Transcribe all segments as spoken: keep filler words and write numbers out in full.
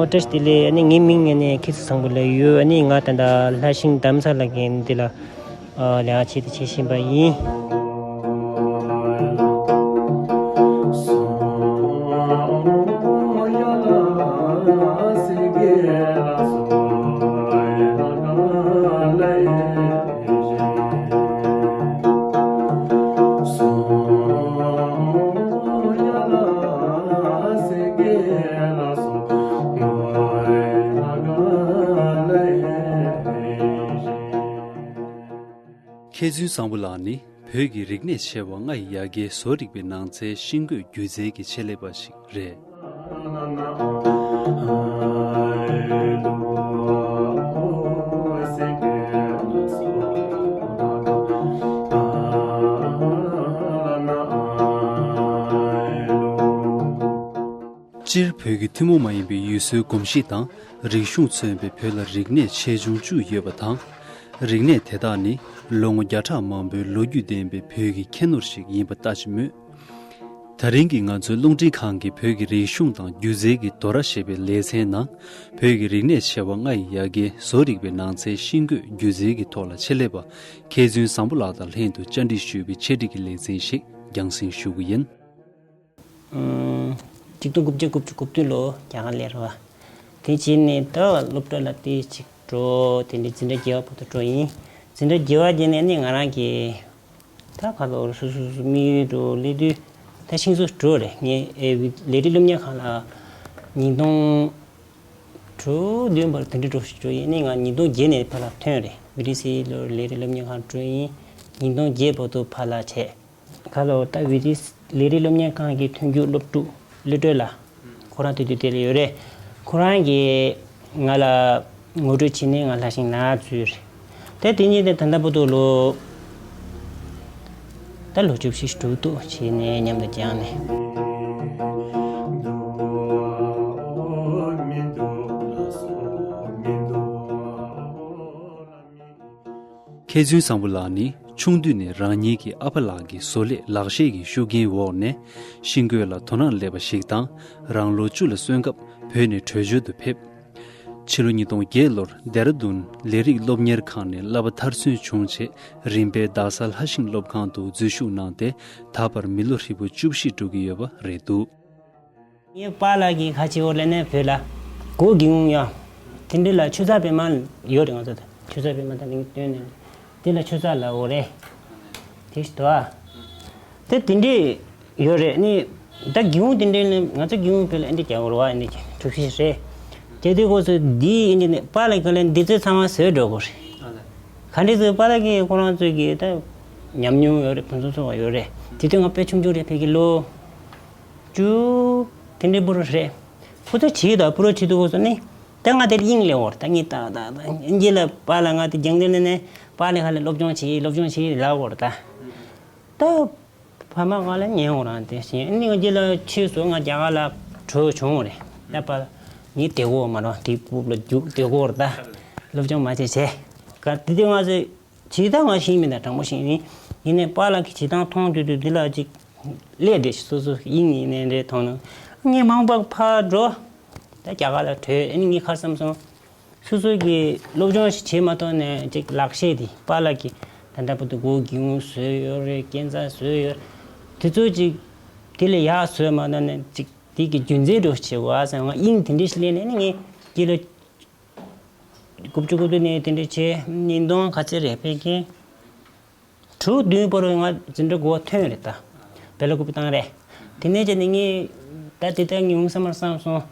བཀྲ་ཤིས་བདེ་ལེགས། ཨ་ནི་ངའི་མིང་ཨ་ནི་མཁས་བཙུན་བཟང་པོ་ལབ་ཡོད། ཨ་ནི་ང་ད་ལྟ་ལྷ་ཤིང་དྷ་རམ་ས་ལ་གི་འདི་ལ་ཨ་ལས་ཀ་བྱེད་དེ་བྱེད་བཞིན་པ་ཡིན། མཁས་བཙུན་བཟང་པོ་ལགས་ནི་བོད་ཀྱི་རིག་གནས་ཆེ་བ་ལྔ་ཡི་ཡ་གྱལ་བཟོ་རིག་པའི་ནང་ཚན་ཤིང་བརྐོས་སྒྱུ་རྩལ་གྱི་ཆེད་ལས་པ་ཞིག་རེད། སྤྱིར་བོད་ཀྱི་ཐུན་མོང་མ་ཡིན་པའི་ཡུལ་སྲོལ་གོམས་གཤིས་དང་རིག་གཞུང་མཚོན་པའི་བོད་ལ་རིག་གནས་ཆེ་ཆུང་བཅུ་ཡོད་པ་དང་། རིག་གནས་དེ་དག་ནི་ལོ་ངོ་བརྒྱ་ཕྲག་མང་པོའི་ལོ་རྒྱུས་ལྡན་པའི་བོད་ཀྱི་ཁྱད་ནོར་ཞིག་ཡིན་པ་ལྟ་ཅི་སྨོས། ད་རིང་གི་ང་ཚོའི་རླུང་འཕྲིན་ཁང་གི་བོད་ཀྱི་རིག་གཞུང་དང་སྒྱུ་རྩལ་གྱི་དོ་ར་ཞེས་པའི་ལེ་ཚན་ནང་། བོད་ཀྱི་རིག་གནས་ཆེ་བ་ལྔ་ཡི་ཡ་གྱལ་བཟོ་རིག་པའི་ནང་ཚན་ཤིང་བརྐོས་སྒྱུ་རྩལ་གྱི་ཐོག་ལ་ཆེད་ལས་པ་མཁས་བཙུན་བཟང་པོ་ལགས་དང་ལྷན་དུ་བཅར་འདྲི་ཞུས་པའི་ཆེད་སྒྲིག་གི་ལེ་ཚན་ཞིག་རྒྱང་སྲིང་ཞུ་གི་ཡིན། ཨུམ། ཆིག་སྟོང་དགུ་བརྒྱ་དགུ་བཅུ་གོ་བདུན་ལོ་རྒྱ་གར་ལ་རེད་བ། དེ་བྱས་ནས་ད་སློབ་གྲྭ་ལ་དེ་གཅིག་འགྲོ། དེ་འདྲའི་འཛིན་གྲྭ་བརྒྱད་པ་བར་དུ་འགྲོ་ཡིན། འཛིན་གྲྭ་བརྒྱད་པ་བརྒྱབ་ནས་ནི་ང་རང་གི་ད་ག་ལོར་སོ་སོ་སོ་དམིགས་ཡུལ་འགྲོ་སླེབས་དུས་ད་ཤིང་བཟོ་འགྲོ་རེད། ངས་ཨེ་ལས་རིགས་སློབ་གཉེར་ཁང་ལ་ཉིས་སྟོང་དྲུག་བདུན་བར་དེ་འདྲ་འགྲོ་ཞིག་འགྲོ་ཡིན་ནི། ང་ཉིས་སྟོང་བརྒྱད་ནས་ཕར་ལ་ཐོན་རེད། བི་ཏི་སི་ལོར་ལས་རིགས་སློབ་གཉེར་ཁང་འགྲོ་ཡིན། ཉིས་སྟོང་བརྒྱད་བར་དུ་ཕར་ལ་བྱས། ཁ་ལོ་ད་བི་ཏི་སི་ལས་རིགས་སློབ་གཉེར་ཁང་གི་མཐུན་འགྱུར་སློབ་ཕྲུག་གླུ་སྒྲོན་ལགས། ཁོ་རང་དེ་དུས་དེ་ལ་ཡོད་རེད། ཁོ་རང་གིས་ང་ལ་ངོ་སྤྲོད་བྱས་ནས་ང་ལྷ་ཤིང་ནང་འཛུལ་རེད། ད་དེ་ཉིད་དེ་ད་ལྟ་བར་དུ་ལོ་ད་ལོ་བཅུ་བཞི་དྲུག་ཏུ་བྱས་ནས་མཉམ་དུ་སྦྱངས་ནས། མཁས་བཙུན་བཟང་པོ་ལགས་ནི་ཆུང་དུས་ནས་རང་ཉིད་ཀྱི་ཨ་ཕ་ལགས་ཀྱི་བཟོ་ལས་ལག་ཤེས་ཀྱི་ཤུགས་རྐྱེན་འོག་ནས་ཤིང་བརྐོས་ལ་དོ་སྣང་སླེབས་པ་ཞིག་དང་། རང་ལོ་བཅུ་ལ་སོན་སྐབས་བོད་ནས་བྲོས་བྱོལ་དུ་ཕེབས། ཕྱི་ལོ་ཉིས་སྟོང་བརྒྱད་ལོར་ལྡེ་ར་ལྡུན་ལས་རིགས་སློབ་གཉེར་ཁང་ནས་བསླབ་པ་མཐར་སོན་བྱུང་རྗེས། རིམ་པས་རྡ་ས་ལྷ་ཤིང་སློབ་ཁང་དུ་འཛུལ་ཞུགས་གནང་སྟེ། ད་བར་མི་ལོ་ཧྲིལ་པོ་བཅུ་བཞི་འགྲོ་གི་ཡོད་པ་རེད་འདུག། ངའི་པཱ་ལགས་ཀྱིས་ཁ་ཆེ་བོ་ལས་ནས་བོད་ལ་སྒོ་སྒེའུ་ཁུང་ཡང་དེ་འདྲ་ལ་ཆུ་ཚ་པད་མ་ཡོད་རེད། ང་ཚོ་ད་ཆུ་ཚ་པད་མ་ད་ནི་སྟོན་ནས་དེ་ལ་ཆུ་ཚ་ལ་འོ་རེད། དེ་ཞིག་དོ་ཨ། དེ་དེ་འདྲས་ཡོད་རེད་ནི། ད་སྒེའུ་ཁུང་དེ་འདྲས་ནི་ང་ཚོ་སྒེའུ་ཁུང་བོད་ལ་ཨེ་འདྲས་རྒྱག་དགོས་རེད་བ། ཨེ་འདྲས་གྲུ་བཞི་རེད། དེ་དུས་ཁོ་ཚོས་འདི་ཨེ་འདྲས་ནི་པཱ་ལགས་ཀྱིས་ལན་འདི་ཚོ་ཚང་མ་བཟོས་འགྲོ་དགོས་རེད། ག་འདྲས་ཚོས་པཱ་ལགས་ཀྱིས་ཁོ་རང་ཚོས་ཀྱི་ད་ཉམས་མྱོང་ཡོད་རེད། ཕུན་སུམ་ཚོགས་པ་ཡོད་རེད། དེ་དུས་ང་དཔེ་ཆུང་ཆུང་རེད། ཕ་གི་ལོ་བཅུ་དེ་འདྲའི་བར་རེད། ཁོ་ཚོ་བྱེད་ད་པུ་རོ་བྱེད་དུས་ཁོ་ཚོ་ནི་ད་ང་དེར་དབྱིངས་ལས་འོར་ད་ངས་ཏག་ཏག་ཏག་ཨིན་ཇི་ལ་པཱ་ལགས་ང་དེ་རྒྱང་དེ་ནས་ནས་པཱ་ལགས་ཁ་ལ་སློབ་སྦྱོང་བྱེད་སློབ་སྦྱོང་བྱེད་ལབ་འོར་ད། ད་ཕ་མ་ང་ལ་ཉན་འོ་རང་དེ་བཞིན་ཨ་ནི་ང་རྗེས་ལ་ཕྱིས་སུ་ང་རྒྱ་གར་ལ་བྲོས་བྱུང་བ་རེད། ད་པཱ་ངས་དེ་གོ་མ་རང་དེ་སྤུབ་ལ་རྒྱུག་དེ་གོ་ར་ད་སློབ་སྦྱོང་མ་བྱེད་བྱས་ག་དེ་དུས་ང་ཚོས། བྱེད་སྟངས་ང་ཤེས་མེད་ན་དྲང་པོ་ཤེས་ཡིན། ཡིན་ནའི་པཱ་ལགས་ཀྱི་བྱེད་སྟངས་མཐོང་དུས་དུས་འདི་ལ་ཅིག་སླེབས་བསྡད་ཤག་སོ་སོ་དབྱིངས་ཡིན་ནའི་འདྲའི་མཐོང་ན། ངས་མ་འོངས་པར་ཕར་འགྲོ། ད་རྒྱ་གར་ལ་བྲོས་ཨ་ནི་ངས་ཁར་བསམ་སོང་། སོ་སོ་གིས་སློབ་སྦྱོང་ཞིག་བྱེད་མ་ཐུབ་ནའི་ཅིག་ལག་ཤེས་དེ་པཱ་ལགས་ཀྱིས་ད་ལྟ་བར་དུ་སྒོ་སྒེའུ་ཁུང་བཟོས་ཡོད་རེད། སྐས་འཛེག་བཟོས་ཡོད་རེད། དེ་ཚོ་ཅིག་དེ་ལས་ཡག་བཟོས་མ་ཐུབ་ནའི་ཅིག་དེ་གི་རྒྱུན་འཛིན་འགྲོ་བྱེད་དགོས་ཨ་བསམ། ང་དབྱིངས་དེ་འདྲ་ཞིག་སླེབས་ནས་ཨ་ནི་ངས་དེ་ལ། དགུ་བཅུ་གོ་བདུན་ནས་དེ་འདྲ་བྱས་ཉིས་སྟོང་ག་ཚོད་རེད་ཕལ་སྐད། དྲུག་བདུན་བར་ང་འཛིན་གྲྭ་དགུ་པ་ཐོན་རེད་ད། བེ་ལ་ཀུ་པི་བཏང་རེད། དེ་ནས་བྱས་ནས་ངས་ད་དེ་ལྟར་ངས་ཡོང་ས་མར་བསམ་སོང་།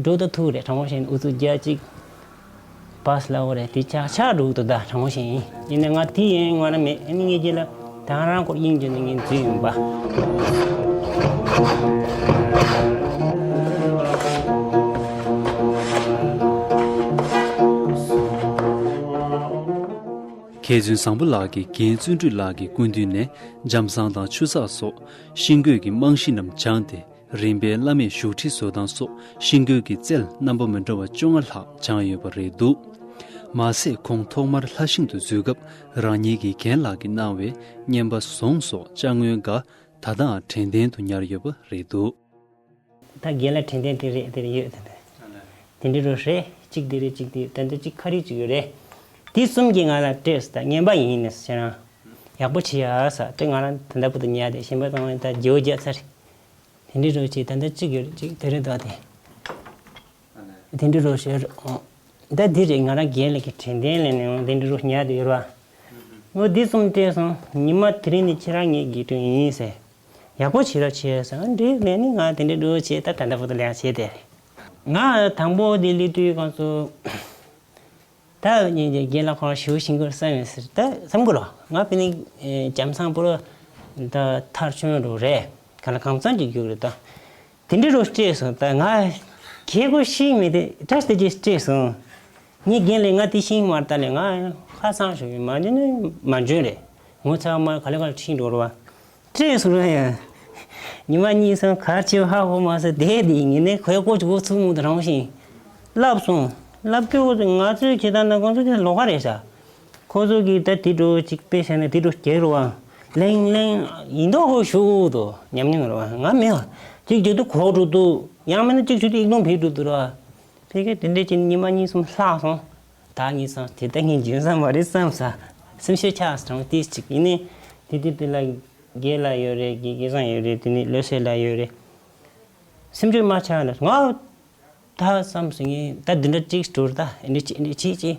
འགྲོ་ད་ཐུག་རེད་དྲང་པོ་བཤད་ན་ཨུ་ཚུགས་རྒྱག་ཅིག་པཱས་ལ་འོ་རེད་དེ་ཆག་ཆག་འགྲོ་གི་འདུག་ད་དྲང་པོ་བཤད་ཡིན། ཡིན་ནའི་ང་དེ་ཡིན་ངོ་ན་མེད་ཨ་ནི་ངས་རྗེས་ལ། ད་ང་རང་སྐོར་དབྱིངས་འགྱུར་ནས་ངས་འཛུལ་ཡོང་པ། མཁས་བཙུན་བཟང་པོ་ལགས་ཀྱིས་རྒན་བརྩོན་འགྲུས་ལགས་ཀྱི་སྐུ་མདུན་ནས་འཇམ་བཟང་དང་ཆུ་ཚགས་སོགས་ཤིང་བརྐོས་ཀྱི་རྨང་གཞི་རྣམས་སྦྱངས་ཏེ། རིམ་པས་བླ་མས་བཞུགས་ཁྲི་བཟོ་སྟངས་སོགས་ཤིང་བརྐོས་ཀྱི་རྩལ་རྣམ་པ་མི་འདྲ་བ་བཅོ་ལྔ་ལྷག་སྦྱངས་ཡོད་པ་རེད་འདུག། མ་ཟད་ཁོང་ཐོག་མར་ལྷ་ཤིང་དུ་འཛུལ་སྐབས་རང་ཉིད་ཀྱི་རྒན་ལགས་ཀྱིས་གནང་བའི་རྔན་པ་ཟོང་སོགས་ཅ་དངོས་འགའ་ད་ལྟའང་དྲན་རྟེན་དུ་ཉར་ཡོད་པ་རེད་འདུག། ད་རྒན་ལགས་དྲན་རྟེན་དེ་རེད་དེ་རེད་ཡོད་དེ་དེ། དེ་འདྲ་རུ་རེད། གཅིག་དེ་རེད། གཅིག་དེ་ད་ལྟ་གཅིག་ཁ་རིག་གཅིག་ཡོད་རེད། དེ་གསུམ་གྱིས་ང་ལ་སྤྲད་སོང་། ད་ངན་པ་ཡིན་ནས་ཟེར་ན་ཡག་པོ་བྱེད་ཡ་ཟེར། དེ་ང་རང་ད་ལྟ་བུ་དུ་ཉལ་དེ་ཞིམ་པ་བཏང་བས་ད་རྗེ་བོ་རྒྱག་ཚར། དེ་འདྲ་རུ་བྱེད། ད་ལྟ་གཅིག་ཡོད་རེད། གཅིག་དེ་རེད། ད་དེ་དེ་འདྲ་རུ་བྱེད། ད་འདི་རེད། ང་རང་རྒན་ལགས་ཀྱི་དྲན་རྟེན་ལས་ནས་འོང་། དེ་འདྲ་རུ་ཉལ་དེ་ཡོད་ར། འོ་འདི་གསུམ་སྤྲད་སོང་། ཉི་མ་དེ་རིང་ནས་ཁྱེད་རང་ངའི་དགེ་ཕྲུག་ཡིན་ཟེར། ཡག་པོ་བྱེད་རོགས་བྱེད་ཟེར། འགྲིག་ལས་ནི་ང་དེ་འདྲའི་འགྲོ་བྱེད། ད་ད་ལྟ་བུ་དུ་ལས་བྱེད་དེ་རེད། ང་དང་པོ་དེ་སླེབས་དུས་སྒང་ཚོ་ད་ཉིན་གྱི་རྒན་ལགས་ཁོང་ཞུ་ཤིང་གུར་བསམ་ཡོད་ཟེར། ད་བསམ་གི་རོ། ང་དཔེ་ནི་ཨེ་བྱམས་སངས་པོ་རོ་ད་མཐར་ཕྱིན་རོ་རེད། ག་ལ་གང་འཚམ་གྱི་རྒྱུགས་རེད་ད། དེ་འདྲའི་རོ་སྤྲད་སོང་། ད་ང་ཁྱེད་ཁོ་ཤིང་མེད་དེ་བཀྲ་ཤིས་དེ་ཅི་སྤྲད་སོང་། ངའི་རྒན་ལགས་ང་དེ་ཤིང་མར་ལྟ་ལས་ང་ཁ་སང་ཞུ་གི་མ་འཇོན་ནི་མ་འཇོན་རེད། ངོ་ཚ་མ་ག་ལེ་ག་ལེ་ཁྲིད་འགྲོ་རོ་བ། སྤྲད་སོང་ར་ཡ། ཉི་མ་གཉིས་སོང་། གར་ཆེ་བ་ཧ་གོ་མ་སོང་། དེ་དེ་ངས་ནས་ཁོའི་ཀོ་ཅི་གོ་ཚུགས་མུ་དུ་རང་ཤིང་ལབ་སོང་། ལབ་དུས་ང་ཚོའི་ཁྱེད་ད་ན་ཁོང་ཚོ་དེ་ལོགས་ཀ་རེད་ཤག་ཁོ་ཚོ་གིས་ད་དེ་འགྲོ་གཅིག་དཔེ་བྱས་ན་དེ་འགྲོ་རྒྱག་རོ་བ། གླེང་གླེང་ཡིན་མདོག་ཁོ་ཞུ་དོ་ཉམས་མྱོང་རོ་བ། ང་མེད་བ། གཅིག་བྱེད་དུ་གོ་འགྲོ་འདུག་ཡང་མིན་ན་གཅིག་བྱེད་དུ་ཨིག་ནོང་བེད་འགྲོ་འདུག་རོ་བ། ཕ་གི་དེ་འདྲས་ཀྱི་ཉི་མ་གཉིས་གསུམ་ལྷག་སོང་། ད་ངས་བསམ་དེ་ལྟ་ངས་རྒྱུན་བསམ་པ་རེད་བསམ་ས། སེམས་ཤུགས་ཆག་སོང་ཏིས་གཅིག་ཡིན་ནི། དེ་དུས་དེ་ལ་རྒན་ལགས་ཡོད་རེད། དགེ་རྒན་བཟང་ཡོད་རེད། དེ་ནི་ལོ་སེ་ལགས་ཡོད་རེད། སེམས་ཤུགས་མ་ཆག་ན་ང་། ད་བསམ་སོང་ངས་ད་འདི་འདྲ་གཅིག་འགྲོ་ར་ད་འདི་འདྲ་ཅི་འདི་འདྲ་ཅི་ཅི།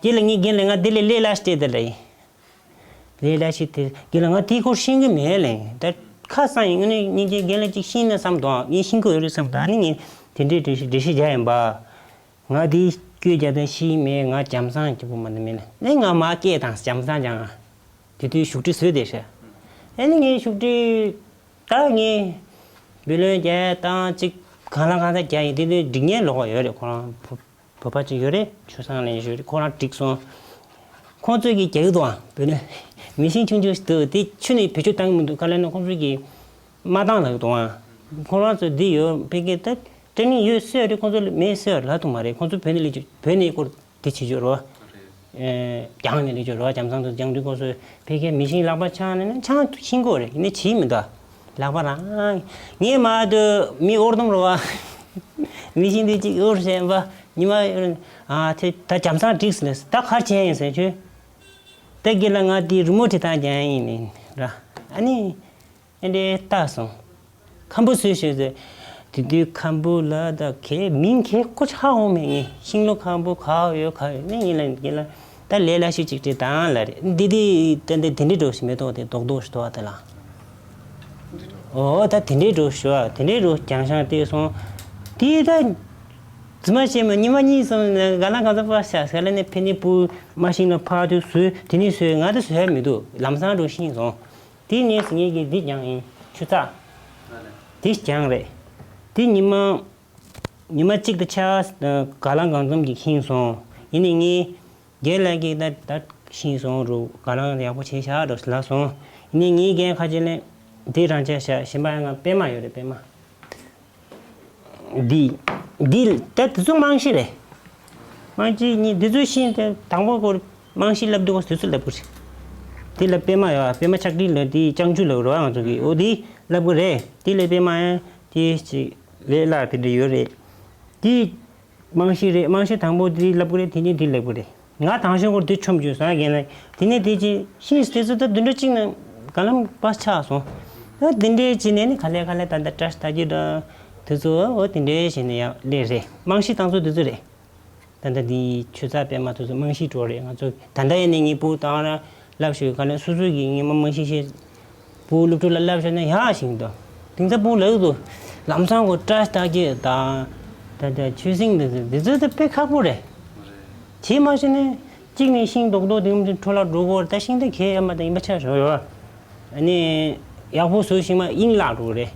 དེ་ལ་ངའི་རྒན་ལགས་ང་དེ་ལས་ལས་སླ་ཤོས་དེ་ལ་ཡིན། ལས་སླ་ཤོས་དེ་རྒན་ལགས་ང་དེའི་སྐོར་ཤེས་ཀྱི་མེད་ལས། ད་ཁ་སང་ཡིན་ངས་སྙིང་རྗེ་རྒན་ལགས་གཅིག་ཤེས་ན་བསམ་དོ། ངས་ཤེས་ཀྱི་ཡོད་རེད་བསམ་ད་ནི་ངས་དེ་འདྲའི་འགྲེལ་བཤད་འགྲེལ་བཤད་རྒྱག་ཡིན་པ། ང་དེའི་སྐྱོད་རྒྱག་དང་ཤེས་མེད། ང་བྱམས་བཟང་གཅིག་པུ་མ་ནི་མེད་ལ་ནས་ང་མ་སྐད་དང་བྱམས་བཟང་ཀྱང་། དེ་དུས་བཞུགས་ཁྲི་བཟོས་བསྡད་ཤག་ཨ་ནི་ངས་བཞུགས་ཁྲི་ད་ངས་བུ་ལོན་རྒྱག་ཡ་བཏང་གཅིག་གང་ལ་གང་འཚམ་རྒྱག་ཡིན། དེ་དུས་འགྲིག་མཁན་ལོག་ཡོད་རེད། ཁོ་རང་བུ་བུ་ཕ་གཅིག་ཡོད་རེད། ཆུ་བཟང་ལེན་ཞུ་རེད། ཁོ་རང་འགྲིག་སོང་། ཁོང་ཚོས་ཀྱི་རྒྱག་གི་འདུག་ཨང་། བུ་ལོན་མི་ཤིང་ཆུང་ཆུང་ཞིག་འདུག་དེ་ཆུ་ནས་བེད་སྤྱོད་བཏང་གི་མི་འདུག་ག་ལ་ན་ཁོང་ཚོས་ཀྱི་མ་བཏང་ལབ་ཀྱི་འདུག་ཨང་། ཁོ་རང་ཚོ་འདི་ཡོད་ཕ་གི་ད་ཀྲེ་ནིང་ཡོད་སྲོལ་རེད། ཁོང་ཚོ་མེད་སྲོལ་ལབ་ཐུབ་མ་རེད། ཁོང་ཚོ་བོད་ནས་སླེབས་རྒྱུ་བོད་ནས་སྐོར་དེ་བྱེད་རྒྱུ་རོ། རྒྱང་ནས་ལས་རྒྱུ་རོ། བྱམས་བཟང་དུ་རྒྱང་དུས་སྐོར་སོ་ཕ་གིའི་མི་ཤིང་ལག་པ་འཆང་ནས་ནི་འཆང་ཤིང་གོ་རེད། ཡིན་ནི་བྱིས་མི་འདུག་ལག་པ་རང་ངས་མ་དུ་མི་ཨོར་དུམ་རོ་བ། མི་ཤིང་དུ་ཅིག་ཨོར་ཟེར་བ། ཉི་མ་ཨོར་ཨ་དེ་ད་བྱམས་བཟང་འགྲིག་ཟེར་ནས་ད་གར་བྱས་ཡིན་ཟེར་ཁྱོད། ད་གི་ལ་ང་དེ་རི་མོ་བྲིས་ཐང་རྒྱང་ཡིན་ནི་ར། ཨ་ནི། ཨེ་འདྲའི་ལྟ་སོང་། ཁམ་བུ་བཟོས་ཤེས་ཟེར། དེ་དུས་ཁམ་བུ་ལ་ད་གས་མིང་གས་ཀོ་ཆ་འོང་མེད་ངས་ཤིང་ལོ་ཁམ་བུ་ག་ཡོད་ག་ཡོད་ནས་ཡིན་ལ་ཡིན་ལ་ད་ལས་སླ་ཤོས་ཅིག་བྲིས་དང་ལ་རེད། འདི་འདི་ད་འདི་དེ་འདྲའི་འགྲོ་ཞིག་མེད་དོ་དེ་རྡོག་རྡོག་ཞིག་དོ་བ་དེ་ལ། ཨོ་ད་དེ་འདྲའི་འགྲོ་ཞུ་བ་དེ་འདྲའི་འགྲོ་རྒྱང་ཤང་བལྟས་སོང་། དེ་ད་རྫུན་མ་བཤད་མ་ཉི་མ་གཉིས་སོང་ནས་ག་ལ་ག་ཚ་པ་ཤ་ཟ་ལ་ནས་ཕེ་ནི་བུ་མ་ཤིང་ལ་ཕར་དུ་བཟོས་དེ་ནི་བཟོས་ང་ད་བཟོས་མི་འདུག་ལམ་སང་འགྲོ་ཤིང་སོང་། དེ་ནས་ངེད་ཀྱིས་འདི་སྦྱངས་ཡིན། ཆུ་ཚགས། དེ་སྦྱངས་རེད། དེ་ཉི་མ། ཉི་མ་གཅིག་ཏུ་ཆ་ག་ལ་གང་འཚམ་གྱིས་ཤིང་སོང་། ཡིན་ནའི་ངས་རྒན་ལགས་ཀྱིས་ད་ད་ཤིང་སོང་རུ་ག་ལ་ཡག་པོ་བྱས་ཤག་རོ་ལ་སོང་། ཡིན་ནའི་ངའི་རྒན་ཁ་ཆེ་ལན་དེ་རང་ཆ་ཤག་གཞན་པ་ཡང་ང་པད་མ་ཡོད་རེད་པད་མ། འདི། འདི་ད་དེ་ཚོ་རྨང་གཞི་རེད། རྨང་གཞི་གཉིས་འདི་ཚོ་ཤེས་ཏེ་དང་པོ་སྐོར་རྨང་གཞི་བསླབ་དུས་སྐོར་དེ་ཚོ་བསླབ་དགོས་རེད། དེ་ལ་པད་མ་ཡོད་པད་མ་ཆག་སྒྲིལ་ལ་དེ་ལྕང་ཆུ་ལ་རོ་ང་ཚོ་གི་འོ་དེ་བསླབ་དགོས་རེད། དེ་ལས་པད་མ་ཡང་དེ་ཅིག་ལས་སླ་དེ་འདྲ་ཡོད་རེད། དེ་རྨང་གཞི་རེད། རྨང་གཞི་དང་པོ་དེ་བསླབ་དགོས་རེད། དེ་ནས་དེ་བསླབ་དགོས་རེད། ང་དང་ཤོག་སྐོར་དེ་ཆོམ་བཅུག་ས་རྒན་ལགས་དེ་ནས་དེ་ཅི་ཤིས་དེ་ཚོ་ད་བདུན་ཕྲག་གཅིག་ནང་ག་ལམ་པ་ཆགས་སོང་། ད་དེ་འདྲའི་བྱས་ནས་ནི་ག་ལེ་ག་ལེ་ད་ལྟ་བཀྲ་ཤིས་རྟགས་བརྒྱད་འདྲ་དེ་ཚོ་འོ་དེ་འདྲའི་བྱས་ནས་ཡང་ལས་རེད། རྨང་གཞི་དང་ཚོ་དེ་ཚོ་རེད། ད་ལྟ་འདི་ཆུ་ཚགས་པད་མ་དེ་ཚོ་རྨང་གཞི་འགྲོ་རེད། ང་ཚོ་ད་ལྟ་ཡིན་ནས་ངའི་བུ་དང་ར་བསླབ་ཞུས་ག་ལེ་སོ་སོ་གི་ངའི་མ་རྨང་གཞི་ཤེས། བུ་སློབ་ཕྲུག་ལ་བསླབ་བྱས་ན་ཡག་ཞིག་འདུག་དེང་སང་བུ་ལགས་འདུག་ལམ་སང་གོ་བཀྲ་ཤིས་རྟགས་བརྒྱད་དང་། ད་ལྟ་ཆོས་སེང་འདི་ཚོ་འདི་ཚོ་ད་དཔེ་ཁག་པོ་རེད། བྱས་མ་བྱས་ནས་གཅིག་ནས་ཤིང་རྡོག་རྡོག་དེ་འཁྲུ་ལ་འགྲོ་གོ་ད་ཤིང་ད་གས་ཡ་མ་ད་ཡིན་པ་ཆ་བཞག་ཡོད། ཨ་ནི་ཡག་པོ་བཟོས་ཤིང་མ་དབྱིངས་ལག་འགྲོ་རེད།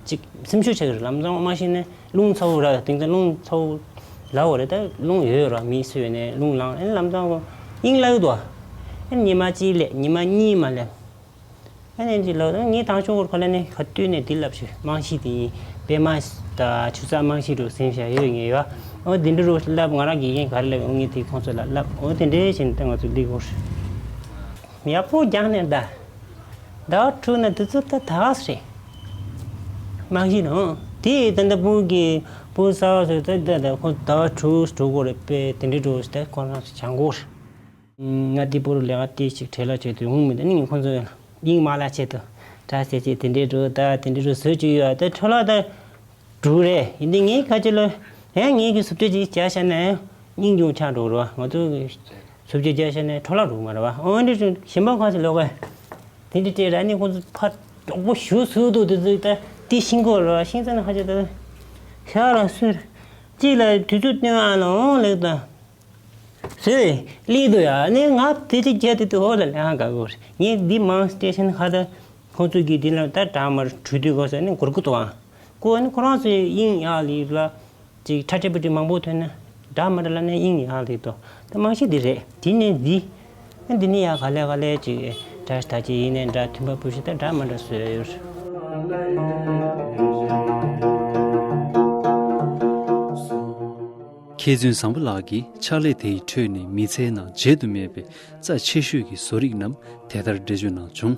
གཅིག་སེམས་ཤུགས་ཆག་གི་རེད། ལམ་སང་མ་ཤེས་ནས་རླུང་ཚ་བོ་ར་དེང་སང་རླུང་ཚ་བོ་ལ་བོ་རེད། ད་རླུང་ཡོད་ར་མི་སུ་ཡོད་ནས་རླུང་ལངས་ཨ་ནི་ལམ་སང་གོ་དབྱིངས་ལག་འདུག་ཨ་ནི་ཉི་མ་གཅིག་ལས་ཉི་མ་གཉིས་མ་ལས། ཨ་ནི་འདི་ལོ་ད་ངས་དང་ཆོག་གོར་ཁ་ལ་ནས་ཁ་བཏུད་ནས་འདི་ལབ་ཞུ་རྨང་གཞི་དེ་ཡིན། པད་མ་ད་ཆུ་ཚགས་རྨང་གཞི་རུ་ཟིན་བྱ་ཡོད་ངེས་ཡོད། འོ་འདི་འདྲ་རུ་ལབ་ང་རང་དགེ་རྒན་ག་རེ་ལབ་འོ་ངས་དེ་ཁོང་ཚོ་ལ་ལབ་འོ་དེ་འདྲའི་བྱས་ནས་ད་ང་ཚོ་ལི་གོར་ཡག་པོ་རྒྱག་ནས་ད་ཟླ་བ་དྲུག་ན་དུས་ཚོད་ད་ད་ག་སེ་རེད། རྨང་གཞི་ནང་དེ་ད་ལྟ་བུ་གི་ ཕུ་གསར་བ་ཟེར་ཏེ་ད་ད་ཁོ་ཟླ་བ་དྲུག་དྲུག་གོ་རེ་པེ་དེ་འདྲའི་འགྲོ་ཟེར་ཏེ་ཁོ་རང་ཚོ་བྱང་གོ་རེད། ང་དེ་པུ་རུ་ལས་ཀ་དེ་ཞིག་བྲེལ་ལ་བྱེད་དུ་ཡོང་མི་འདུག་ནི་ཁོ་ཚོ་ཡང་དབྱིངས་མ་ལ་ཆེད་དུ་དྲ་ཟེར་ཅིག་དེ་འདྲའི་འགྲོ་ད་དེ་འདྲའི་འགྲོ་བཟོས་ཅིག་ཡོད་ད་འཕྲོ་ལ་ད་དྲུག་རེད་ཡིན་དེ་ངའི་ཁ་ཆེ་ལ་ཡང་ངའི་གི་སུབ་ཆ་ཅིག་བྱ་བྱ་ན་ཡང་སྙིང་རྗེ་ཆགས་འགྲོ་རོགས་ང་ཚོ་སུབ་ཆ་བྱ་བྱ་ན་འཕྲོ་ལ་འགྲོ་མ་རེད་བ་འོན་ཏེ་གཞན་པ་ཁ་ཆེ་ལོག་ག་དེ་འདྲ་སྤྲད་ར་ནི་ཁོ་ཚོ་ཕར་མགྱོགས་པོ་ཞུ་སུ་འདུག་དེ་ཚོ་ད་དེ་ཤིང་གོ་ར་ཤིང་ཚ་ན་ཧ་ཅང་ད་ཤ་ར་སུ་ར་གཅིག་ལ་དུས་ཚོད་སྟོན་ཨ་ལ་འོང་ལེགས་ད་སུས་ལི་དུ་ཡ་ནི་ང་དེ་དེ་རྒྱ་དེ་དུ་ཧོ་ལ་ལེ་ཧ་ག་གོ་ར་ངས་འདི་མང་སྟེ་ཤན་ཧ་ད་ཁོ་ཚོ་གི་དེ་ལ་ད་གྲ་མར་གྲུ་དུས་གོ་ས་ནི་གུར་གུ་དུ་ཨ་ཀོ་ནི་ཁོ་རང་ཚོའི་དབྱིངས་ཡག་ལི་ལ། ཅིག་ཁྲ་ཁྲ་པི་ཏི་མང་པོ་ཐོན་ན་འདྲ་མི་འདྲ་ལ་ནས་དབྱིངས་ཡག་རེད་དོ། ད་རྨང་གཞི་འདི་རེད་དེ་ནས་འདི། འདི་ནི་ཡག་ག་ལེ་ག་ལེ་ཅིག་འདྲ་ད་ཅིག་ཡིན་ནས་འདྲ་མཐུན་པ་ཕུ་ཤི་ད་འདྲ་མི་འདྲ་བཟོས་ཡོད། མཁས་བཙུན་བཟང་པོ་ལགས་ཀྱིས་ཕྱག་ལས་དེའི་ཁྲོད་ནས་མི་ཚེའི་ནང་བརྗེད་དུ་མེད་པའི་རྩ་ཆེ་ཤོས་ཀྱི་བཟོ་རིག་རྣམས་དེ་ལྟར་འགྲེལ་བརྗོད་གནང་བྱུང་།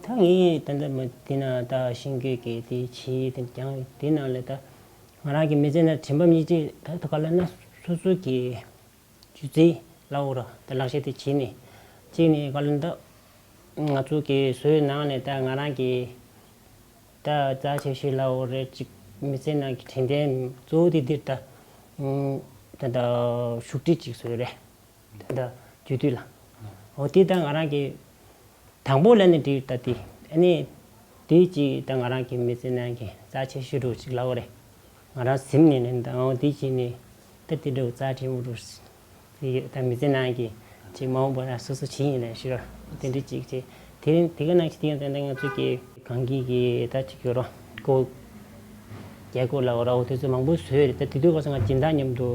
ད་ངས་ད་ལྟ་མ་འདི་ན་ད་ཤིང་གི་གི་དེ་ཕྱིའི་དེ་ཀྱང་དེ་ནང་ལས་ད། ང་རང་གི་མི་ཚེ་ནང་དྲན་པ་མི་གཅིག་ད་ད་ག་ལ་ན་སོ་སོ་གི་སྒྱུ་རྩལ་ལ་འོ་ར་ད་ལག་ཤེས་དེ་བྱས་ནས་གཅིག་ནས་ག་ལ་ད་ང་ཚོ་གི་བཟོའི་ནང་ནས་ད་ང་རང་གི་ད་རྩ་ཆེ་ཤོས་ལ་འོ་རེད་ཅིག་མི་ཚེ་ནང་གི་དྲན་རྟེན་གཙོ་བོ་དེ་འདིར་ད་ད་ད་བཞུགས་ཁྲི་ཅིག་བཟོས་རེད། ད་ལྟ་རྒྱུ་དུས་ལ། འོ་དེ་ད་ང་རང་གི་དང་པོ་ལ་ནི་འགྲིག་ད་དེ་ཨ་ནི་དེ་གཅིག་ད་ང་རང་གི་མི་ཚེ་ནང་གི་རྩ་ཆེ་ཤོས་འགྲོ་ཅིག་ལབ་རེད། ང་རང་སེམས་ནས་ནི་ད་འོ་དེ་གཅིག་ནི་ད་དེ་འགྲོ་རྩ་ཆེན་པོ་འགྲོ་ཡོད་ད་མི་ཚེ་ནང་གི་ཅིག་མ་འོངས་པ་ན་སོ་སོ་ཇི་ཡིན་ལ་ཤོད་དེ་འདྲ་ཅིག་ཅིག་དེ་རིང་དེ་ག་ནང་བཞིན་དེ་ཡང་ད་ལྟ་ང་ཚོ་གི་གང་གི་གི་ད་ཅིག་ཡོད་རོ་ཀོ། རྒྱལ་སྒོ་ལ་འོ་ར་འོ་དེ་ཚོ་མང་པོ་བཟོས་རེད་ད་དེ་དུས་སྐབས་སུ་ང་སྦྱིན་བདག་མཉམ་དུ་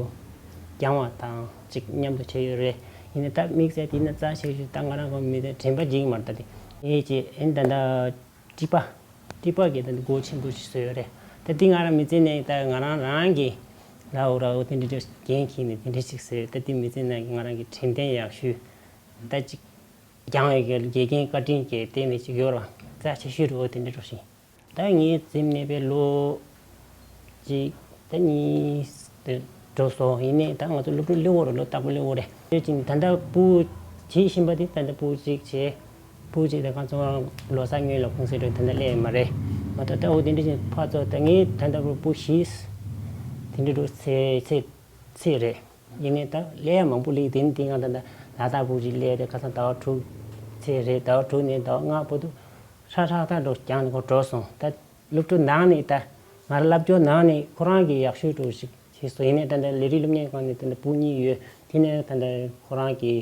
རྒྱང་བ་དང་ཅིག་མཉམ་དུ་བྱས་ཡོད་རེད། ཡིན་ནའི་ད་དམིགས་བསལ་དེ་ན་རྩ་ཆེ་ཤོས་ད་ང་རང་གི་མི་དེ་དྲན་པ་བརྗེད་ཀྱི་མ་རེད་ད་དེ་ཨེ་ཅེ་ཨེ་ད་ད་ཀྲི་པ་ཀྲི་པ་གི་ད་འདི་སྒོ་ཆེན་པོ་ཞིག་བཟོས་ཡོད་རེད་ད་དེ་ང་རང་མི་ཚེ་ནས་ད་ང་རང་རང་གི་ལ་འོ་ར་འོ་དེ་འདྲ་འདྲ་འགན་འཁྱེར་ནས་དེ་འདྲ་ཞིག་བཟོས་ཡོད་ད་དེ་མི་ཚེ་ནང་གི་ང་རང་གི་དྲན་རྟེན་ཡག་ཤོས་ད་ཅིག་རྒྱང་བའི་གི་དགེ་རྒན་བཀའ་དྲིན་གྱི་སྟེང་ནས་ཅིག་ཡོད་ར་རྩ་ཆེ་ཤོས་རེད་འོ་དེ་འདྲ་འགྲོ་ཞིང་། ད་ངས་འཛེམ་མེད་པའི་ལོ་གཅིག་ད་གཉིས་དེ་འགྲོ་སོང་ཡིན་ནའི་ད་ང་ཚོ་སློབ་ཕྲུག་སླེབས་འོ་རེད་ལོ་རྟག་པར་སླེབས་འོ་རེད་དེ་ཅིག་ད་ལྟ་སྤུ་བྱེད་བཞིན་པ་དེ་ད་ལྟ་སྤུ་གཅིག་བྱས་སྤུ་གཅིག་དེ་གང་ཚོ་ལོ་གསར་སྔོན་ལ་ཁུངས་སེ་འགྲོ་ད་ལྟ་སླེབས་མ་རེད་མ་གཏོགས་ད་འོ་དེ་འདྲ་ཅིག་ཕར་ཚུར་ད་ངས་ད་ལྟ་སྤུ་བཞི་དེ་འདྲ་འགྲོ་ཚེ་ཚེ་ཚེ་རེད། ཡིན་ནའི་ད་ལས་ཡ་མང་པོ་ལས་དེ་ནི་དེ་ང་ད་ད་ལ་དྭགས་པོ་ཅིག་ལས་དེ་ཁ་སང་ཟླ་བ་དྲུག་ཚེ་རེད་ཟླ་བ་དྲུག་ནས་ཟླ་བ་ལྔ་བར་དུ་ཧྲག་ཧྲག་ད་འགྲོ་རྒྱང་ནས་ཁོ་འགྲོ་སོང་ད་སློབ་ཕྲུག་ནང་ནས་ད་ང་རང་བསླབ་སྐྱོར་ནང་ནས་ཁོ་རང་གི་ཡག་ཤོས་འགྲོ་ཞིག་བྱས་སོང་ཡིན་ནའི་ད་ལྟ་ལས་རིགས་སློབ་གཉེར་ཁང་ནས་ད་ལྟ་སྤུ་གཉིས་ཡོད་དེ་ནས་ད་ལྟ་ཁོ་རང་གི་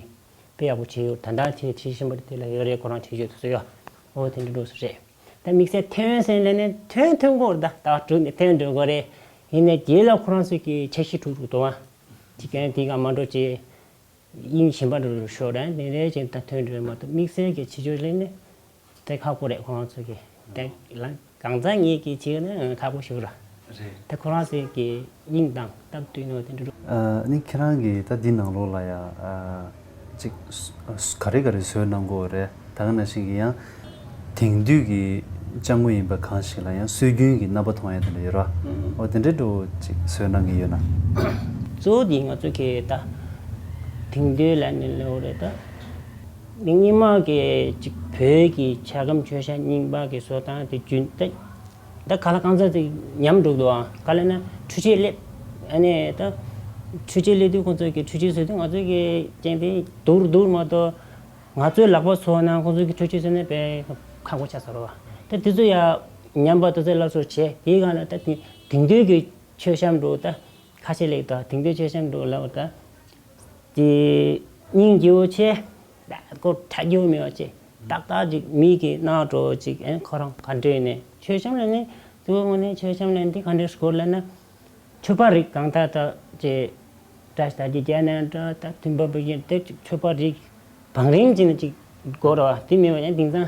དཔེ་ཡག་པོ་བྱས་ཡོད་ད་ལྟ་ཚེ་ཁྲིད་བཞིན་པ་དེ་ལ་ཡོད་རེད་ཁོ་རང་བྱེད་ཤོས་དེ་ཚོ་ཡོད་འོ་དེ་འདྲ་འགྲོ་སོང་རེད། ད་དམིགས་བསལ་ཐོན་སེམས་ལས་ནས་ཐོན་ཐོན་གོ་རེད་ད་ཟླ་བ་དྲུག་ནས་ཐོན་འགྲོ་གོ་རེད། ཡིན་ནའི་རྗེས་ལ་ཁོ་རང་ཚོས་ཀྱི་འཆར་གཞི་དྲུག་རུ་འདུག་ཨ། དེ་གན་དེ་ག་མ་འགྲོ་ཅེས་དབྱིངས་གཞན་པ་འགྲོ་རུ་ཤོར་ར་དེ་རེད་ཅེས་ད་ཐོན་འགྲོ་མ་གཏོགས་དམིགས་བསལ་གྱི་བྱེད་ཕྱོགས་ལས་ནས་དེ་ཁག་པོ་རེད་ཁོ་རང་ཚོས་ཀྱི་དེ་ལ་གང་ཚང་ངེད་ཀྱི་བྱེད་ན་ཁག་པོ་ཞིག་ར་རེད། དེ་ཁོ་རང་ཚོས་ཀྱི་དབྱིངས་དང་སྟབས་བསྟུན་ནོ་དེ་འགྲོ། ཨ་ནི་ཁྱེད་རང་གིས་ད་འདི་ནང་ལོགས་ལ་ཡ་ཨ། ཅིག་ག་རེ་ག་རེ་བཟོས་གནང་དགོས་རེད་ད་ག་ནང་བཞིན་གྱི་ཡང་དེང་དུས་ཀྱི་ཅ་དངོས་ཡིན་པ་གང་ཞིག་ལ་ཡང་སྲོལ་རྒྱུན་གྱི་རྣམ་པ་མཐོང་ཡ་དེ་འདྲ་ཡོད་ར་འོ་དེ་འདྲའི་འགྲོ་ཅིག་བཟོས་གནང་གི་ཡོད་ན། གཙོ་བོ་དེ་ང་ཚོ་གི་ད་དེང་དུས་ལ་ནི་ལོ་རེད་ད་མི་སྔོན་མ་གི་ཅིག་བོད་ཀྱི་ཆ་སྒམ་མཆོད་བཤམས་རྙིང་པ་གི་བཟོ་སྟངས་དེ་རྒྱུན་ད། ད་ག་ལ་གང་ཚ་ཅིག་ཉམས་འགྲོ་འདུག་ཨང་ག་ལ་ན་འཕྲུལ་ཆས་སླེབས་ཨ་ནི་ད་འཕྲུལ་ཆས་སླེབས་དུས་ཁོང་ཚོ་གི་འཕྲུལ་ཆས་བཟོས་དུས་ང་ཚོ་གི་ཅན་དེ་སྡུར་སྡུར་མ་གཏོགས་ང་ཚོའི་ལག་པ་བཟོ་ན་ཁོང་ཚོ་གི་འཕྲུལ་ཆས་བཟོས་ན་དཔེ་ཁག་པོ་ཆགས་ཚར་བ་ད་དེ་ཚོ་ཡ་ཉམས་པ་དེ་ཚོ་སླར་གསོ་བྱས་དེའི་སྒང་ལ་ད་དེང་དུས་ཀྱི་མཆོད་བཤམས་འགྲོ་ད་ཁ་ཤས་ལེགས་ད་དེང་དུས་མཆོད་བཤམས་འགྲོ་ལབ་ད། དེ་སྙིང་རྗེ་བོ་ཆེ། ད་ཁོ་ཁྲ་རྒྱུ་མེད་པ་ཆེ། ཏག་ཏག་ཅིག་མི་གི་སྣང་གྲོགས་ཅིག་ཨེ་ཁོ་རང་ག་འདྲས་ནས་མཆོད་བཤམས་ལ་ནི་དུ་བ་ངོ་ནས་མཆོད་བཤམས་ལ་འདི་ག་འདྲས་སྐོར་ལ་ན་མཆོད་པ་རིགས་གང་ལྟར་ད་ཅེ་བཀྲ་ཤིས་རྟགས་བརྒྱད་རྒྱ་ནས་འདྲ་ད་མཐུན་པ་བུ་ཡིན་ཏེ་ཅིག་མཆོད་པ་རིགས་བང་རིམ་ཅིག་ནས་ཅིག་དགོས་ར་བ་དེ་མེད་པ་ཡང་དེང་སང་།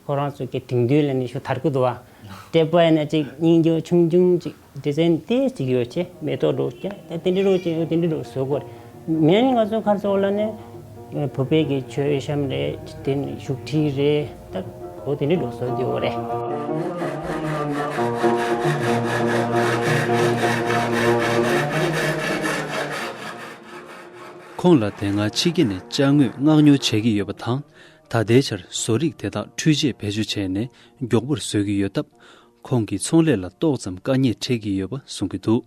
ཁོ་རང་ཚོ་གི་དེང་དུས་ལ་ནི་ཤུ་དར་གི་འདུག་བ། སྤྲད་པ་ཡིན་ན་ཅིག་སྙིང་རྗེ་ཆུང་ཆུང་ཅིག་ཌི་ཛའིན་ཏེ་ཅིག་ཡོད་ཆེ་མེ་ཏོག་འགྲོ་ཀྱ་ད་དེ་འདྲི་རོགས་ཅིག་ཡོད་དེ་འདྲི་རོགས་བཟོ་དགོས་མེད་ནི་ང་ཚོ་ཁར་ཚོགས་ལ་ནི་བུ་པའི་གི་མཆོད་བཤམས་རེད་དེ་ནི་བཞུགས་ཁྲི་རེད་ད་འོ་དེ་འདྲི་རོགས་བཟོ་དེ་འོ་རེད། ཁོང་ལ་དེ་སྔ་ཕྱི་རྒྱལ་ནས་ཅ་དངོས་མངགས་ཉོ་བྱེད་ཀྱི་ཡོད་པ་དང་། ད་ལྟའི་ཆར་བཟོ་རིགས་དེ་དག་འཕྲུལ་ཆས་བེད་སྤྱོད་བྱས་ནས་མགྱོགས་པོར་བཟོ་གི་ཡོད་སྟབས། ཁོང་གི་ཚོང་ལས་ལ་ཏོག་ཙམ་དཀའ་ངལ་འཕྲད་ཀྱི་ཡོད་པ་གསུང་གི་འདུག་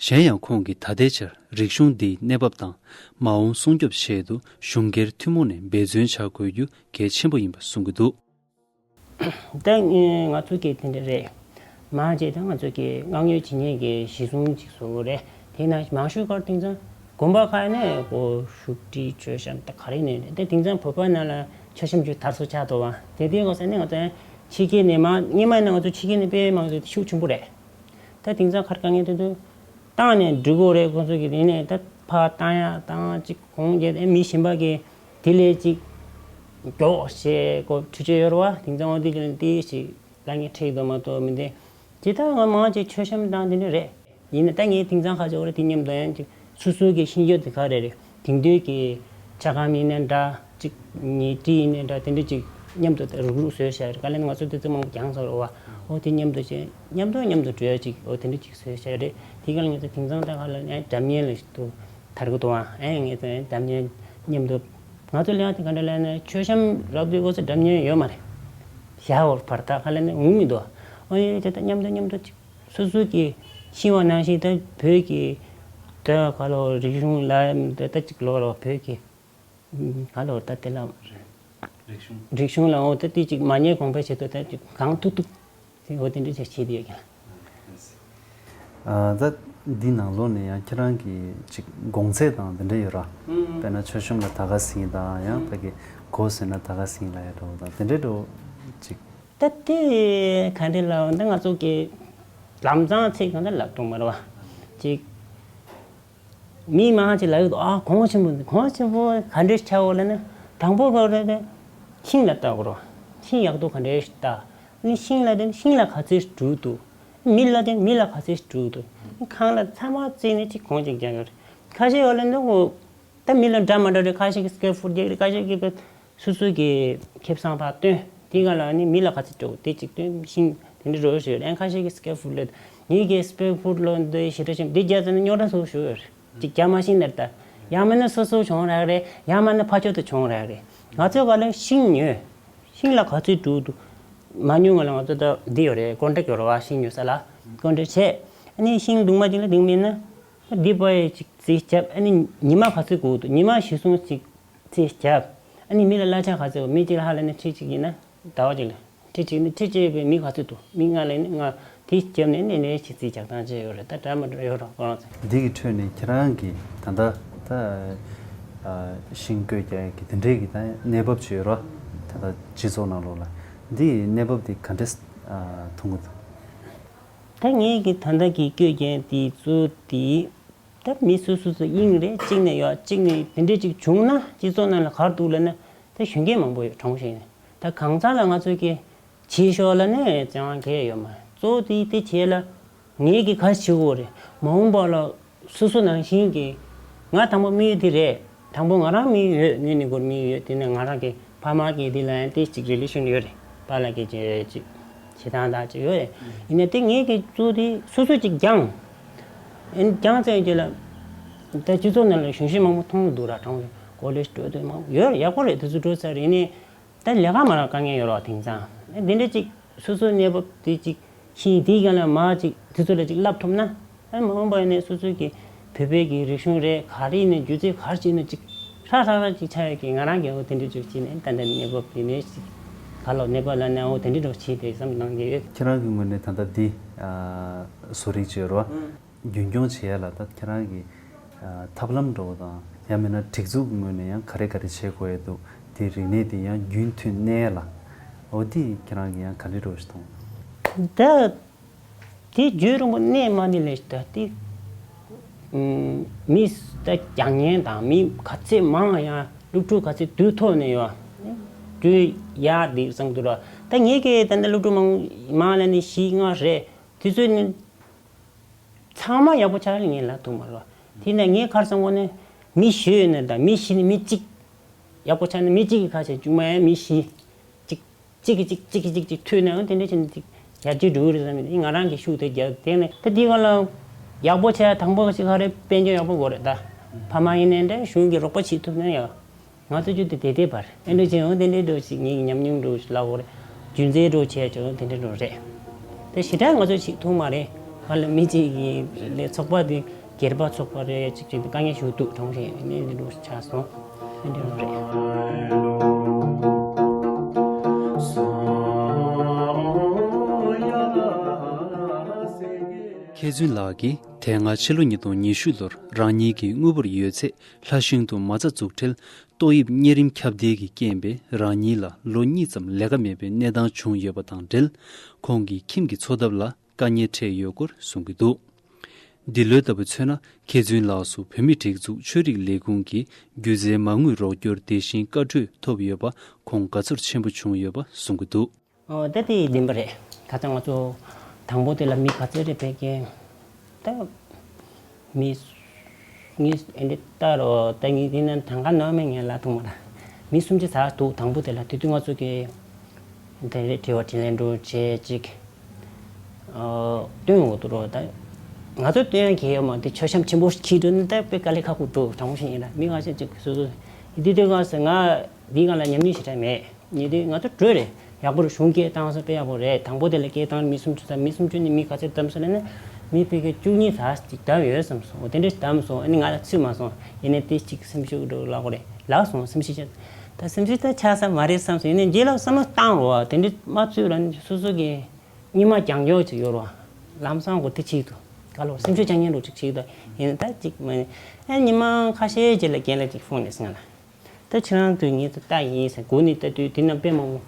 གཞན་ཡང་ཁོང་གིས་ད་ལྟའི་ཆར་རིག་གཞུང་འདིའི་གནས་བབ་དང་མ་འོངས་སྲུང་སྐྱོབ་ཆེད་དུ་གཞུང་སྒེར་ཐུན་མོང་ནས་འབད་བརྩོན་བྱ་དགོས་རྒྱུ་གལ་ཆེན་པོ་ཡིན་པ་གསུང་གི་འདུག་ད་ང་ཚོ་གི་དེ་འདྲ་རེད། མང་ཆེ་ད་ང་ཚོ་གི་མངགས་ཉོ་བྱེད་མཁན་གྱི་གཞི་བཟུང་ཅིག་བཟོ་དགོས་རེད། དེ་ན་མང་ཤོས་ཀར་དེང་སང་དགོན་པ་ཁག་ནས་ཀོ་བཞུགས་ཁྲི་མཆོད་བཤམས་ད་ག་རེ་ནས་རེད། ད་དེང་སང་བོད་པ་ནང་ལ་མཆོད་བཤམས་ཅིག་དར་སོ་ཆགས་འདུག་བ། དེ་དུས་ང་ཚོ་ནས་ང་ཚོ་ཕྱི་རྒྱལ་ནས་མ་སྔོན་མ་ནས་ང་ཚོ་ཕྱི་རྒྱལ་ནས་དཔེ་མང་ཚོ་ཤུགས་ཆེན་པོ་རེད། ད་དེང་སང་ཁར་དཀའ་ངལ་དེ་ཚོ་བཏང་ནས་འགྲིག་གོ་རེད། ཁོང་ཚོ་གི་དེ་ནས་ད་ཕར་བཏང་ཡ་བཏང་ཅིག་གོང་རྒྱ་དེ་མི་གཞན་པ་གི་དེ་ལས་ཅིག་མགྱོགས་བྱས་ཀོ་འཕྲུལ་ཆས་ཡོད་རེད་བ། དེང་སང་འོ་དེ་ལས་དེ་ཞིག་དཀའ་ངལ་འཕྲད་ཀྱི་འདུག་མ་གཏོགས་མི་འདི་ཇི་ལྟར་ང་མང་ཆེ་མཆོད་བཤམས་དང་དེ་འདྲ་རེད། ཡིན་ན་ད་ངས་དེང་སང་ཁ་ཕྱོགས་རེད་དེ་མཉམ་དུ་ཡང་ཅིག་སོ་སོའི་གི་ཤེས་ཡོན་དེ་ག་རེ་རེད། དེང་དུས་ཀྱི་ཆ་སྒམ་ཡིན་ནའི་འདྲ། གཅིག་ཉལ་ཁྲི་ཡིན་ནའི་འདྲ། དེ་འདྲ་ཅིག་མཉམ་དུ་རུག་རུག་བཟོས་བཞག་རེད། ག་ལེན་ང་ཚོ་དེ་ཚོ་མང་པོ་གྱང་བཟོ་རོགས་བ། འོ་དེ་མཉམ་དུ་བྱས་མཉམ་དུ་མཉམ་དུ་འགྲོ་ཡ་ཅིག་འོ་དེ་འདྲ་ཅིག་བཟོས་བཞག་རེད། དེ་ག་ལ་ང་ཚོ་དེང་སང་ད་ག་ལ་ནས་སྒྲ་སྙན་ལ་ཞིག་ཏུ་དར་གི་འདུག་ཨ། ཨེ་ངས་ཚོ་སྒྲ་སྙན་མཉམ་དུ་ང་ཚོ་ལས་དེ་ག་འདྲ་ལས་ནས་མཆོད་བཤམས་རག་དུས་ཁོ་ཚོ་སྒྲ་སྙན་ཡོད་མ་རེད། བཞག་བར་བར་ཐག་ག་ལ་ནས་འོང་མི་འདུག་འོ་ཡ་དེ་ད་མཉམ་དུ་མཉམ་དུ་ཅིག་སོ་སོ་གི་ཤེས་པ་ནང་བཞིན་ད་བོད་ཀྱི་ད་ག་ལོ་རིག་གཞུང་ལ་ད་ད་ཅིག་ལོ་རོ་བོད་ཀྱི་ག་ལོ་ད་དེ་ལ་རིག་གཞུང་རིག་གཞུང་ལ་འོ་ད་དེ་ཅིག་མ་ཉེས་གོང་འཕེལ་བྱེད་དུ་ད་ཅིག་གང་ཐུབ་ཐུབ་དེ་འོ་དེ་འདྲ་ཅིག་བྱེད་དུ་ཡོད་ཀྱང་། ད་འདི་ནང་ལོགས་ནས་ཡང་ཁྱེད་རང་གི་ཅིག་དགོངས་ཚད་དང་དེ་འདྲ་ཡོད་ར། དཔེར་ན་མཆོད་གཤོམ་ལ་ད་ག་ཟིན་དང་ཡང་ད་གི་གོ་ཟིན་ན་ད་ག་ཟིན་ལ་ཡ་འགྲོ་དང་དེ་འདྲ་འགྲོ་ཅིག་ད་དེ་ག་འདྲ་ལབ་འོང་ད་ང་ཚོ་གི་ལམ་སང་ཚིག་གང་འདྲ་ལབ་ཐུབ་མ་རེད་བ། ཅིག་མི་མང་ཅིག་ལབ་ཡོད་དོ། ཨ་གོང་ཆེན་པོ་འདི་གོང་ཆེན་པོ་ག་འདྲ་ཆགས་འོ་ལབ་ན། དང་པོ་ག་རེ་རེད། ཤིང་ལ་ལྟ་དགོས་རེད་བ། ཤིང་ཡག་ཏུ་ག་འདྲ་ལྟ། ནི་ཤིང་ལ་དེ་ཤིང་ལ་ག་ཚོད་འབྲུ་འདུག་མི་ལ་དེ་མི་ལ་ག་ཚོད་འབྲུ་འདུག་ཁང་ལ་ཚང་མ་བརྩིས་ནས་ཅིག་གོང་ཅིག་རྒྱག་ཡོད་རེད། ཁ་ཤས་འོ་ལབ་ན་འོ། ད་མི་ལ་འདྲ་མ་འདྲ་རེད། ཁ་ཤས་ཀྱིས་སྐེ་ཕུར་རྒྱག་རེད། ཁ་ཤས་ཀྱིས་སོ་སོ་གི་ཁེ་བཟང་ཕར་སྟོན། དེ་ག་ལ་ནི་མི་ལ་ག་ཚོད་སྤྲོད་དེ་གཅིག་སྟོན་ཤིང་དེ་འདྲ་རོལ་ཞུ་ཡོད། ཨན་ཁ་ཤས་ཀྱིས་སྐེ་ཕུར་ལོ་ངེད་ཀྱི་སྐེ་ཕུར་ལོ་འདི་ཞེ་དྲག་ཤིང་འདི་རྒྱ་ཚ་ནི་རྙོག་དྲ་སོགས་ཞུ་ཡོད་རེད། གཅིག་རྒྱ་མ་ཤིང་ནར་ལྟ་ཡང་མིན་ན་སོ་སོ་བྱུང་རག་རེད། ཡང་མིན་ན་ཕ་ཕྱོགས་དུ་བྱུང་རག་རེད། ང་ཚོའི་ག་ལ་ཤིང་ཉོས། ཤིང་ལ་ག་ཚོད་འབྲུ་འདུག་མ་ཉོ་ང་ལ་ང་ཚོ་ད་འདི་ཡོད་རེད། ཀོན་ཊེག་ཡོད་རེད་བ། ཤིང་ཉོ་ས་ལ་ཀོན་ཊེག་བྱས། ཨ་ནི་ཤིང་འདུག་མ་ཅིག་ལ་འདུག་མིན་ན། འདི་པ་ཡི་ཅིག་རྩིས་རྒྱབ། ཨ་ནི་ཉི་མ་ག་ཚོད་དགོས་འདུག་ཉི་མ་གཞི་བཟུང་ཅིག་རྩིས་རྒྱབ། ཨ་ནི་མི་ལ་གླ་ཆ་ག་ཚོད། མི་གཅིག་ལ་ཧ་ལས་ན་ཁྲི་གཅིག་ཡིན་ན་ཟླ་བ་གཅིག་ལ་ཁྲི་གཅིག་ནི་ཁྲི་གཅིག་པའི་མི་ག་ཚོད་འདུག་མི་ལྔ་ལ་ནི་ལྔ་དེ་རྒྱབ་ནས་ནས་ནས་ཅིག་རྩིས་རྒྱག་སྟངས་བཅས་ཡོད་རེད། ད་འདྲ་མ་འདྲ་ཡོད་རེད་ཁོ་རང་ཚོ། འདི་གི་ཁྲོད་ནས་ཁྱེད་རང་གིས་ད་ལྟ་ད་ཤིང་བརྐོས་རྒྱག་གི་དེ་འདྲའི་གི་ད་གནས་བབ་ཅིག་ཡོད་རེད། ད་ལྟ་སྤྱི་ཚོགས་ནང་ལོགས་ལ་འདི་གནས་བབ་འདི་ག་འདྲས་མཐོང་གི་འདུག་ད་ངེད་ཀྱི་ད་ལྟ་གི་བཀོད་རྒྱན་དེ་གཙོ་དེ་ད་མི་སོ་སོ་སོ་དབྱིངས་རེད། གཅིག་ནས་ཡོད་གཅིག་ནས་དེ་འདྲས་ཅིག་བྱུང་ན་སྤྱི་ཚོགས་ནང་ལ་ག་རེ་འདུག་ལབ་ན་ད་གཞོན་སྐྱེས་མང་པོ་ཡོད་དྲང་པོ་བཤད་ན། ད་གང་ཟག་ལ་ང་ཚོ་གི་བྱེད་ཤོག་ལབ་ན་ཅང་གལ་ཡོད་མ་རེད། གཙོ་བོ་དེ་དེ་བྱེད་ལ་ངེད་ཀྱི་ག་རེ་བྱེད་དགོས་རེད། མ་འོངས་པ་ལ་སོ་སོ་ནང་བཞིན་གྱི་ང་དང་པོ་དམིགས་ཡུལ་དེ་རེད། དང་པོ་ང་རང་དམིགས་ཡུལ་ཡོད། ངའི་ནི་སྒོར་དམིགས་ཡུལ་ཡོད། དེ་ནས་ང་རང་གི་ཕ་མ་གི་དེ་ལ་ཡང་དེ་གཅིག་རི་ལེ་ཤན་ཡོད་རེད། པཱ་ལགས་ཀྱི་ཅིག་ཡོད་ཅིག་བྱེད་སྟངས་དག་ཅིག་ཡོད་རེད། ཡིན་ནའི་དེ་ངེད་ཀྱི་གཙོ་དེ་སོ་སོ་ཅིག་སྦྱངས། ཨེ་སྦྱངས་ཚར་རྗེས་ལ་ད་སྤྱི་ཚོགས་ནང་ལ་གཞོན་སྐྱེས་མང་པོ་མཐོང་གི་འདུག་ར། གྲོང་ཚོ་ཀོ་ལེཇ་འགྲོ་དུས་མང་པོ་ཡོད་རེད། ཡག་པོ་རེད། དེ་ཚོ་འགྲོ་ཚར་རེད། ཡིན་ནའི་ད་ལས་ཀ་མ་རག་དཀའ་ངལ་ཡོད་རེད་བ། དེང་སང་ཨེ་འདི་འདྲ་ཅིག་སོ་སོའི་གནས་བབ་དེ་ཅིག་ཤེས། དེའི་སྒང་ལ་མ་ཅིག་དེ་ཚོ་ལ་ཅིག་བསླབ་ཐུབ་ན། ཨ་མ་འོངས་པ་ཡིན་ནའི་སོ་སོའི་གི་བོད་པའི་གི་རིག་གཞུང་རེད། ག་རེ་ཡིན་ནའི་སྒྱུ་རྩལ་ག་རེ་བྱས་ནའི་ཅིག་ཧྲ་ཧྲ་ཧྲ་ཅིག་ཆགས་ཡོད་ཀི། ང་རང་གི་འོ་དེ་འདྲ་ཅིག་བྱས་ནས་ད་ལྟ་གནས་བབ་དེ་ནས་ཅིག་ག་ལོ་གནས་བབ་ལ་ནས་འོ་དེ་འདྲ་འགྲོ་བྱས་ཏེ་བསམ་གནང་གི་ཡོད། ཁྱེད་རང་གི་ངོས་ནས་ད་ལྟ་འདི་ཨ་བཟོ་རིག་བྱས་རོ། ཨང་། རྒྱུན་སྐྱོང་བྱེད་ཡ་ལ་ད་ཁྱེད་རང་གི་ཨ་ཐབས་ལམ་འདྲ་བོ་དང་ཡང་མིན་ན་སྒྲིག་འཛུགས་ཀྱི་ངོས་ནས་ཡང་ག་རེ་ག་རེ་བྱེད་དགོས་ཡ་འདུག་དེ་རིག་གནས་དེ་ཡང་རྒྱུན་མཐུད་གནས་ཡ་ལ་འོ་དེ་ཁྱེད་རང་གི་ཡང་ག་འདྲ་འདྲ་བོ་ཞིག་མཐོང་། ད། དེ་རྒྱུན་རིང་པོ་གནས་མ་གནས་ལས་ད་དེ། ཨུམ། མི་ད་རྒྱག་མཁན་དང་མི་ག་ཚད་མང་ཡང་སློབ་ཕྲུག་ག་ཚད་བསྡུ་ཐུབ་ནས་ཡོད། བསྡུ་ཡག་དེ་བསམ་གྱི་འདུག་ར། ད་ངེད་ཀྱི་ད་ལྟ་སློབ་ཕྲུག་མང་མང་ལ་ནི་བཞི་ལྔ་རེད། དེ་ཚོ་ནི་ཚང་མ་ཡག་པོ་ཆགས་ལ་ངས་ལབ་ཐུབ་མ་རེད། དེ་ན་ངས་ག་རེ་བསམ་གོ་ནི་མི་བཞི་ཡོད་ནི་ད་མི་བཞི་ནི་མི་གཅིག་ཡག་པོ་ཆགས་ན་མི་གཅིག་གི་ཁ་ཤས་བཅུ་མ་ཡང་མི་བཞི། གཅིག་གཅིག་གིས་གཅིག་གཅིག་གིས་གཅིག་གཅིག་མཐུད་ནའང་དེ་འདྲ་བྱས་ནས་ཅིག་ཡར་རྒྱས་འགྲོ་གི་རེད་བསམ་ནས་ང་རང་གི་ཤུགས་དེ་རྒྱབ་དེ་ནས་ད་འདི་ག་ལ་ཡག་པོ་བྱས་དང་པོ་ཞིག་ག་རེ་དཔལ་འབྱོར་ཡག་པོ་དགོས་རེད་ད། ཕ་མ་ཡིན་ནའི་འདྲ་གཞུང་གི་རོགས་པ་བྱེད་ཐུབ་ན་ཡང་། ང་ཚོ་རྒྱུད་དེ་དེ་དེ་བར་ཨེ་འདྲ་བྱས་ཡོང་དེ་འདྲའི་འགྲོ་ཞིག་ངེད་ཀྱི་ཉམས་མྱོང་འགྲོ་ཞིག་ལབ་དགོས་རེད། རྒྱུན་འཛིན་འགྲོ་བྱས་ཀྱང་དེ་འདྲ་འགྲོ་རེད། དེ་ཞེ་དྲག་ང་ཚོ་བྱེད་ཐུབ་མ་རེད། ང་ལ་མི་གཅིག་གིས་ལས་ཚོགས་པ་དེ་སྒེར་པ་ཚོགས་པ་རེད་ཅིག་ཅིག་དཀའ་ངལ་ཞིག་འདུག་གྲོང་ཞིག་ནས་འདི་འགྲོ་ཆགས་སོང་། དེ་འདྲ་འགྲོ་རེད། མཁས་བཙུན་ལགས་ཀྱིས་དེ་སྔ་ཕྱི་ལོ་ཉིས་སྟོང་ཉི་ཤུ་ལོར་རང་ཉིད་ཀྱི་དངུལ་འབོར་ཡོད་ཚད་ལྷ་ཤིང་དུ་མ་རྩ་འཛུགས་ཁྲལ། ཏོག་དབྱིབས་གཉན་རིམས་ཁྱབ་གདལ་གྱི་རྐྱེན་པས་རང་ཉིད་ལ་ལོ་གཉིས་ཙམ་ལས་ཀ་མེད་པའི་གནས་སྟངས་བྱུང་ཡོད་པ་དང་འབྲེལ། ཁོང་གིས་ཁྱིམ་གྱི་འཚོ་ཐབས་ལ་དཀའ་ངལ་འཕྲད་ཡོད་སྐོར་གསུང་གི་འདུག་འདི་ལོའི་ལྟ་བུ་མཚོན་ན། མཁས་བཙུན་ལགས་སུ་བོད་མིའི་སྒྲིག་འཛུགས་ཆོས་རིག་ལས་ཁུངས་ཀྱི་སྒྱུ་རྩལ་མ་དངུལ་རོགས་སྐྱོར་དེ་བཞིན་བཀའ་འཁྲོལ་ཐོབ་ཡོད་པ་ཁོང་དགའ་ཚོར་ཆེན་པོ་བྱུང་ཡོད་པ་གསུང་གི་འདུག་ཨོ་ད་དེ་བདེན་པ་རེད། ཁ་སང་ང་ཚོ་དང་པོ་དེ་ལ་མི་ག་ཚོད་རེད་ཕེབས་ཀྱིན། ད་མི་ངས་ཨེ་འདྲ་ལྟ་རོགས་ད་ངས་འདི་ན་དང་ག་ནང་མེད་ངས་ལ་ཐུག་མ་ད་མི་སུམ་ཅུ་ཙམ་འདུག་དང་པོ་དེ་ལ་དེ་དུས་ང་ཚོ་གི་དེ་རེད་དྲི་བ་དྲིས་ལན་འགྲོ་བྱས་ཅིག་སྟོན་འོག་ཏུ་རོགས་ད་ང་ཚོ་སྟོན་ཡག་གི་ཡོད་མ་དེ་མཆོད་བཤམས་ཆེན་པོ་ཁྱེར་འགྲོ་ནི་ད་དཔེ་དཀའ་ལས་ཁག་པོ་འདུག་དྲང་པོ་ཞིག་ཡིན་ན་མི་ཁ་ཤས་ཅིག་སོ་སོ་འདི་དུས་ང་ང་འདི་སྒང་ལ་ཉམས་མྱོང་ཞེ་དྲག་མེད། ཉེ་དུས་ང་ཚོ་གྲོས་རེད། ཡག་པོ་རེད། གཞུང་སྐད་བཏང་སོང་དཔེ་ཡག་པོ་རེད། དང་པོ་དེ་ལ་སྐད་བཏང་མི་སུམ་ཅུ་ཙམ་མི་སུམ་ཅུ་ནི་མི་ག་ཚོད་བདམས་སོང་ལབ་ན། མི་ཕལ་སྐད་བཅུ་གཉིས་ཙམ་ཞིག་བདམས་ཡོད་བསམ་སོང་། འོ་དེ་འདྲ་བདམས་སོང་། ཨ་ནི་ང་ལ་ཚུད་མ་སོང་། ཡིན་ནའི་དེ་གཅིག་སེམས་ཤུགས་འགྲོ་ལབ་དགོས་རེད་ལབ་སོང་། སེམས་ཤུགས་ཆག་ད་སེམས་ཤུགས་ད་ཆག་ས་མ་རེད་བསམ་སོང་། ཡིན་ནའི་རྗེས་ལ་བསམ་བློ་བཏང་རོགས། དེ་འདྲ་མ་ཚུད་ལ་ནི་སོ་སོ་གི་སྙིང་མ་རྒྱང་འཁྱོག་ཅིག་ཡོད་རོགས། ལམ་སང་གོ་དེ་གཅིག་ཏུ་ག་ལོ་སེམས་ཤུགས་ཆག་ཉེན་འགྲོ་ཅིག་གཅིག་ཏུ་ཡིན་ད་གཅིག་མ་ཡིན། ཨ་ཉི་མ་ཁ་ཤས་རྗེས་ལ་རྒན་ལགས་ཅིག་ཕོན་ནས་ང་ལ། ད་ཁྱེད་རང་ཚོས་ངེད་ཚོ་ལྟ་ཡིན་ཟེར་སྒོ་ནས་ལྟ་དུས་དེ་ན་དཔེ་མང་པོ་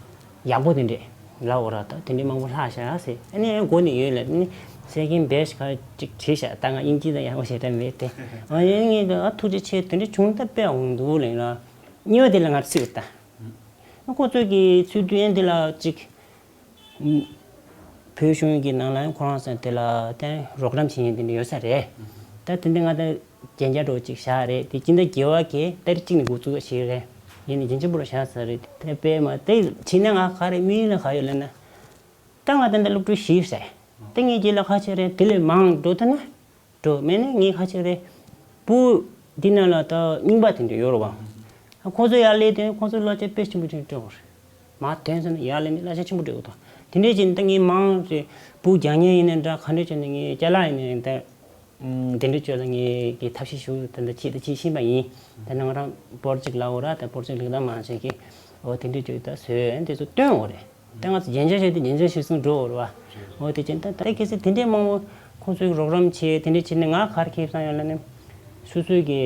ཡག་པོ་དེ་འདྲས་ལབ་འོ་ར། ད་དེ་འདྲས་མང་པོ་ལྷག་ཤག་ཟེར། ཨ་ནི་སྒོ་ནས་ཡོད་ལ་ནི་ཟེར་མཁན་བེ་ཤ་ཁ་ཅིག་བྲིས་ཤག་ད་ང་དབྱིན་ཇི་ད་ཡག་པོ་ཞེ་དྲག་མེད་དེ། ཨ་ཡིན་ངེད་ད་ཨ་ཐུགས་རྗེ་ཆེ་དེ་འདྲས་བྱུང་ད་དཔེ་འོང་འདུག་ལབ་ཡིན་ལ། གཉིས་པ་དེ་ལ་ང་ཚུད་ད། ཁོ་ཚོས་ཀྱི་ཚུད་དུས་ཨེ་འདི་ལ་ཅིག་བོད་གཞུང་གི་ནང་ལ་ཁོ་རང་ཚོ་དེ་ལ་བརྟེན་རོགས་རམ་བྱེད་མཁན་དེ་འདྲ་ཡོད་ས་རེད། ད་དེ་འདྲ་ང་ད་རྒྱན་ཆ་འདྲ་ཅིག་བཞག་རེད་དེ་སྤྱི་ཟླ་བརྒྱད་པ་གི་ཏ་རིག་གཅིག་ནས་འགོ་བཙུགས་ཞིག་རེད། ཡིན་ནའི་རྒྱན་ཆ་པོ་ར་བཞག་ས་རེད་དེ་དཔེ་མ་དེ་བྱས་ན་ང་ག་རེ་མི་ལ་ག་ཡོད་ལབ་ན། ད་ང་ད་འདི་སློབ་ཕྲུག་བཞི་རེད། དེ་ངའི་རྗེས་ལ་ཁ་ཆེ་རེད་དེ་ལས་མང་འགྲོ་ཐུབ་ན། འགྲོ་མེད་ན་ངའི་ཁ་ཆེ་རེད། བུ་འདི་ན་ལ་ད་རྙིང་པ་དེ་འདྲ་ཡོད་རེད་བ། ཁོ་ཚོ་ཡར་སླེབས་དུས་ཁོ་ཚོ་གླ་ཆ་དཔེ་ཆེན་པོ་ཅིག་སྤྲད་དགོས་རེད། མ་ཐོན་སོང་ན་ཡར་སླེབས་ནས་གླ་ཆ་ཆེན་པོ་སྤྲད་དགོས་དང་དེ་འདྲས་ཅིག་ད་ངའི་མང་རེད། བུ་རྒྱག་མཁན་ཡིན་ན་འདྲ་ག་འདྲས་བྱས་ནས་ངའི་ཅ་ལག་ཡིན་ནའི་འདྲ། དེ་འདྲས་བྱས་ལ་ངའི་གི་ཐབས་ཤེས་ཞུ་ད་ལྟ་བྱེད་ད་བྱེད་བཞིན་པ་ཡིན། ད་ནང་རང་སྤོར་ཅིག་ལ་འོ་ར་ད་སྤོར་ཅིག་ལེགས་ད་མ་བྱེད་ཀི། འོ་དེ་འདྲས་བྱས་ད་བཟོས་དེ་ཚོ་སྟོན་འོ་རེད། ད་ང་ཚོ་རྒྱན་ཆ་བཞག་དུས་རྒྱན་ཆ་བཞག་གསུང་འགྲོ་འོ་ར་བ། འོ་དེ་ཅན་ད་ད་གལ་སྲིད་དེ་འདྲས་མང་བོ་ཁོང་ཚོས་རོགས་རམ་བྱེད་དེ་འདྲས་བྱེད་ནས་ང་གར་ཁེབས་སང་ཡོད་ལ་ནི། སོ་སོའི་གི་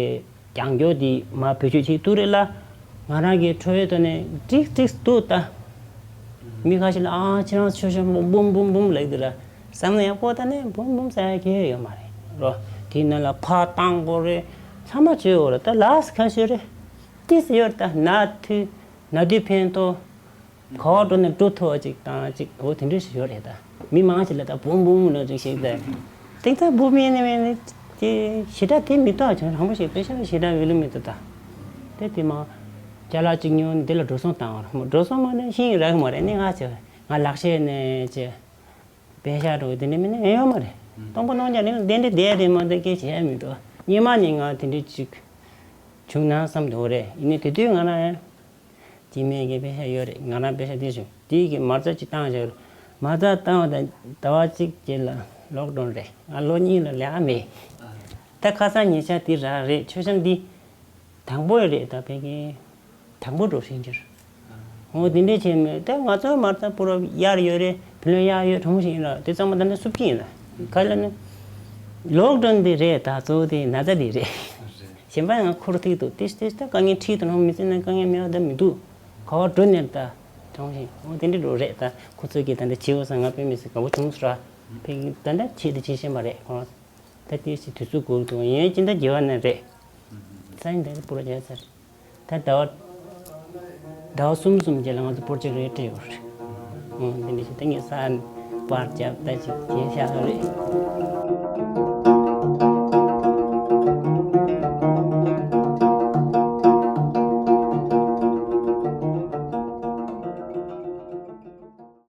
རྒྱང་སྐྱོར་འདི་མ་བེད་སྤྱོད་བྱེད་ཐུབ་རེད་ལ། ང་རང་གི་ཁྲོད་ཡོད་དོ་ནས་ཀྲིག་ཀྲིག་འདུག་ད། མི་ཁ་ཤས་ལ་ཨ་ཁྱེད་རང་ཆོས་ཆོས་འབུམ་འབུམ་འབུམ་ལབ་འདུག་ར། བསམ་ན་ཡག་པོ་ད་ནས་འབུམ་འབུམ་ཟ་ཡ་གི་ཡོད་མ་རེད་རོ། དེའི་ནང་ལ་ཕར་བཏང་དགོས་རེད། ཚང་མ་བྱོས་འོ་ར་ད་ལགས་ཁ་ཤས་རེད། ཏིས་ཡོད་ད་ན་དུས་ན་དུས་ཕན་ཐོགས། ག་བ་འགྲོ་ནས་འགྲོ་ཐུབ་པ་ཅིག་དང་ཅིག་འོ་དེ་འདྲ་ཞིག་ཡོད་རེད་ད། མི་མང་ཞིག་ལ་ད་བུམ་བུམ་ལ་ཅིག་ཞིག་ད། ཏིག་ཏག་བུ་མིན་ནི་མིན་ནི་དེ་ཞེ་དྲག་དེ་མི་ཏོག་ཅང་རང་པོ་ཞིག་པེ་ཤ་ཞེ་དྲག་བི་ལུ་མི་ཏོ་ད། དེ་དེ་མ་ཅ་ལག་ཅིག་ཉོ་ནི་དེ་ལ་འགྲོ་སོང་བཏང་བ་རེད་མོ། འགྲོ་སོང་མ་ནི་ཤིང་རག་མ་རེད་ནི་ང་ཅི་ང་ལག་ཤེས་ནས་ཅི་པེ་ཤ་འགྲོ་དེ་འདྲ་མིན་ནི་ཡོད་མ་རེད། སྟོང་པ་སྣང་རྒྱ་ནི་དེ་འདྲ་བསྡད་རེད་མ་དེ་སྐད་ཆ་ཡ་མི་འགྲོ། སྙེ་མ་ནི་ང་དེ་འདྲ་ཅིག་བྱུང་ན་བསམ་འདུག་རེད། ཡིན་ནི་དེ་དུས་ང་རང་ཡང་། སྐྱེ་དམན་གྱི་པེ་ཤ་ཡོད་རེད། ང་རང་པེ་ཤ་དེ་བྱུང་དེའི་གི་མ་རྩ་ཅིག་བཏང་བཞག་རེད། མ་རྩ་བཏང་བ་དང་ཟླ་བ་གཅིག་རྗེས་ལ་ལོག་ཌའོན་རེད། ང་ལོ་གཉིས་ལ་ལས་ཀ་མེད། ད་ཁ་སང་ཉེ་ཆར་དེ་རག་རེད། མཆོད་བཤམས་འདི་དང་པོ་རེད། ད་ཕ་གི་དང་པོ་འགྲོ་བཞིན་གྱུར། འོ་དེ་འདྲས་བྱས་མེད་ད་ང་ཚོ་མ་རྩ་པུ་ར་གཡར་ཡོད་རེད། བུ་ལོན་གཡར་ཡོད་གྲོང་ཞིག་ཡིན་ལ་དེ་ཚང་མ་ད་ནི་སུབ་ཀྱི་ཡིན་ལ་ག་ལ་ནི་ལོག་ཌའོན་འདི་རེད། ད་གཙོ་བོ་དེ་ན་ཚ་འདི་རེད། གཞན་པ་ཡང་འཁོར་ཐུག་འདུག་ཏིས་ཏིས་ད་དཀའ་ངལ་འཕྲད་དུ་ནང་མི་ཚེ་ནང་དཀའ་ངལ་མེད་པ་ད་མི་འདུག་ག་བ་འགྲོ་ནས་ད་གྲོང་ཞིག་འོ་དེ་འདྲ་འགྲོ་རེད། ད་ཁོ་ཚོས་ཀྱི་ད་འདྲ་བྱེད་འོ་ས་ང་དཔེ་མི་སྲིད་དགའ་པོ་བྱུང་སོང་ར། ཕ་གི་ད་འདྲ་བྱེད་དུ་བྱེད་བཞིན་པ་རེད། ཁོ་རང་ད་ཏིས་ཏིས་དུས་ཚོད་འགོར་འདུག་ཡིན་ཅི་འདྲ་རྒྱལ་བ་ནས་རེད། ས་ཡིན་ད་པུ་ར་རྒྱལ་ཚར། ད་ཟླ་བ་ཟླ་བ་གསུམ་གསུམ་རྗེས་ལ་ང་ཚོ་པོར་ཅིག་རེད་སྤྲད་ཡོད་རེད། འོ་དེ་འདྲ་ཞིག་ད་ངས་ས་པར་རྒྱབ་ད་ཅིག་དེ་བཞག་རེད།